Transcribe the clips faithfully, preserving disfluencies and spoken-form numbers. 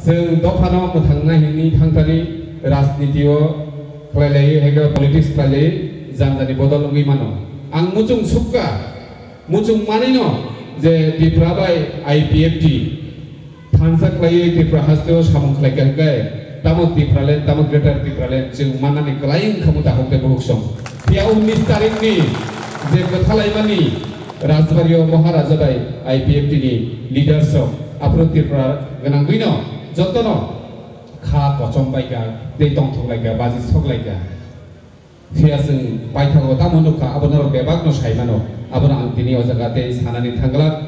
Chwng dophano mwthangna hwnwi thangthani rajniti-o khlailaiwi, haikhe politics khlailaiwi jani jani bodol wngwi mano. Ang muchung sukha, muchung manwino je Tripura bai I P F T thansa khlaiwi Tripura hasteo samung khlaikha hwnkhe, tamo Tipraland, tamo Greater Tipraland chwng mannani kwlai wngkha mu takhuk tei bukhuk song. Phiya unnish tarikhni je kwthalaimani Rajbari-o Maharaja bai I P F T ni leaders rok aphuru Tripura gwnangwino jotono kha kochom baikha tei tongthok laikha, baji sok laikha. Phiya chwng paithago tamo nukha, abo norok bebakno sai mano, abono ang tini o jaga tei sanani thangglak.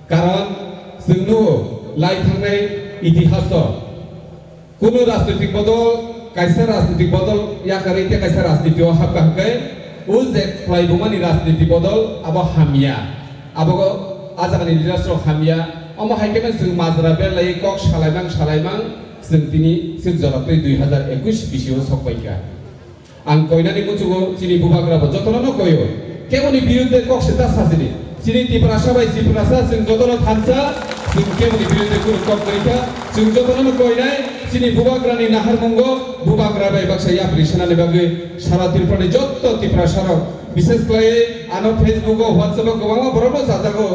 Karon chwng nugo lai thangnai itihas-o. Kunu rajnitik bodol, kaisa rajnitik bodol yakarwi tei kaisa rajniti o hapkha hwnkhe, o je khlaibumani rajniti bodol abo hamya. Abo a jagani leaders rok hamya. Omo hai kheno chwng majra berlaiwi kok salaimang salaimang chwng tini swk jora twi dui hazar ekush bisio sokpaikha. Ang koinani muchungo chini bubagra bo jotono no koio. Keboni birudde kok se ta sajini. Chini Tiprasa bai Tiprasa chwng jotono thansa, chwng keboni birudde kunu kok kwrwi kha. Chwng jotono no koinai chini bubagrani naharmungo bubagra bai baksa yapri sanani bagwi sara Tripurani jotto Tiprasa rok, bishes khlaiwi ano Facebook o, WhatsApp o kwbangma borok no chajago.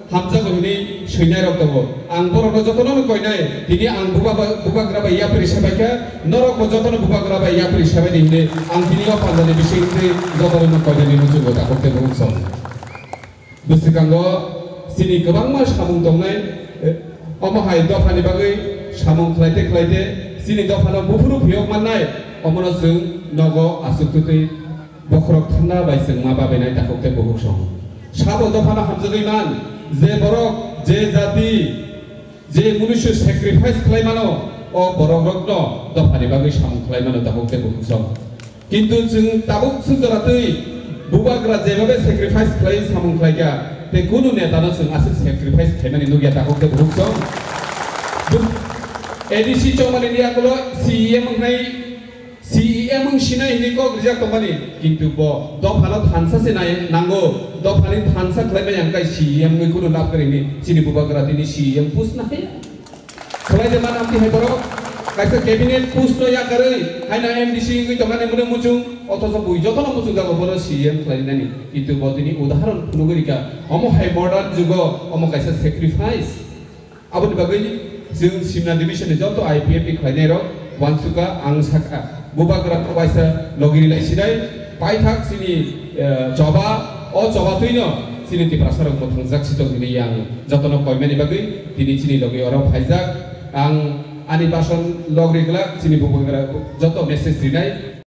Hamjago hwnwi swinai rok tongo. Ang borokno jotono no koinai, tini ang buba-, bubagra bai yapri sebaikha, norok bo jotono bubagra bai yapri sebaidi hwnwi ang tini o pandani bisingtwi jotono no koinani muchungo takhuk tei bukhuk song. Bwswkango chini kwbangma samung tongnai, eh, omo hai dophani bagwi samung khlaite khlaite chini dophano buphuru phiyok mannai, omono chwng nogo aswk twtwi bokhorok thanda bai chwngma babainai takhuk tei bukhuk song. Sabo dophano hamjagwi man, je borok, je jati, je munusu sacrifice khlai mano, o borok rokno dophani bagwi samung khlai mano takhuk tei bukhuk song. Kintu chwng tabuk swk jora twi bubagra jebabe sacrifice khlai samung khlai kha, tei kunu netano chwng aswk sacrifice khlaimani nukya takhuk tei bukhuk song. Bus-, A D C chongmani ni yakulo C E M wngnai C E M wng sinai hwnwi kok rijak tongmani, kintu bo dophano thansa se nai nango, dophani thansa khlai maya hwnkhe C E M wngwi kunu lab kwrwi hwnwi chini bubagra tini C E M post nahaya. Khlai de man amtwi hai borok kaisa cabinet post no yakarwi haino M D C wngwi tongmani mwnwi muchung, othocho bui jotono muchung jago bono C E M khlai nani, kintu bo tini udaharon phunugwi rikha, omo hai modern jugo omo kaisa sacrifice. Aboni bagwi chwng Simna division ni joto I P F ni khlainai rok uansukha, ang sakha, bubagra rok waisa logi rilai sinai, paithak chini, eh, choba, o choba twino chini Tiprasa rok mwthangjak sitok hwnwi ang jotono koimani bagwi tini chini logi oro phaijak. Ang ani bason log ri glak chini bubagra joto message rinai.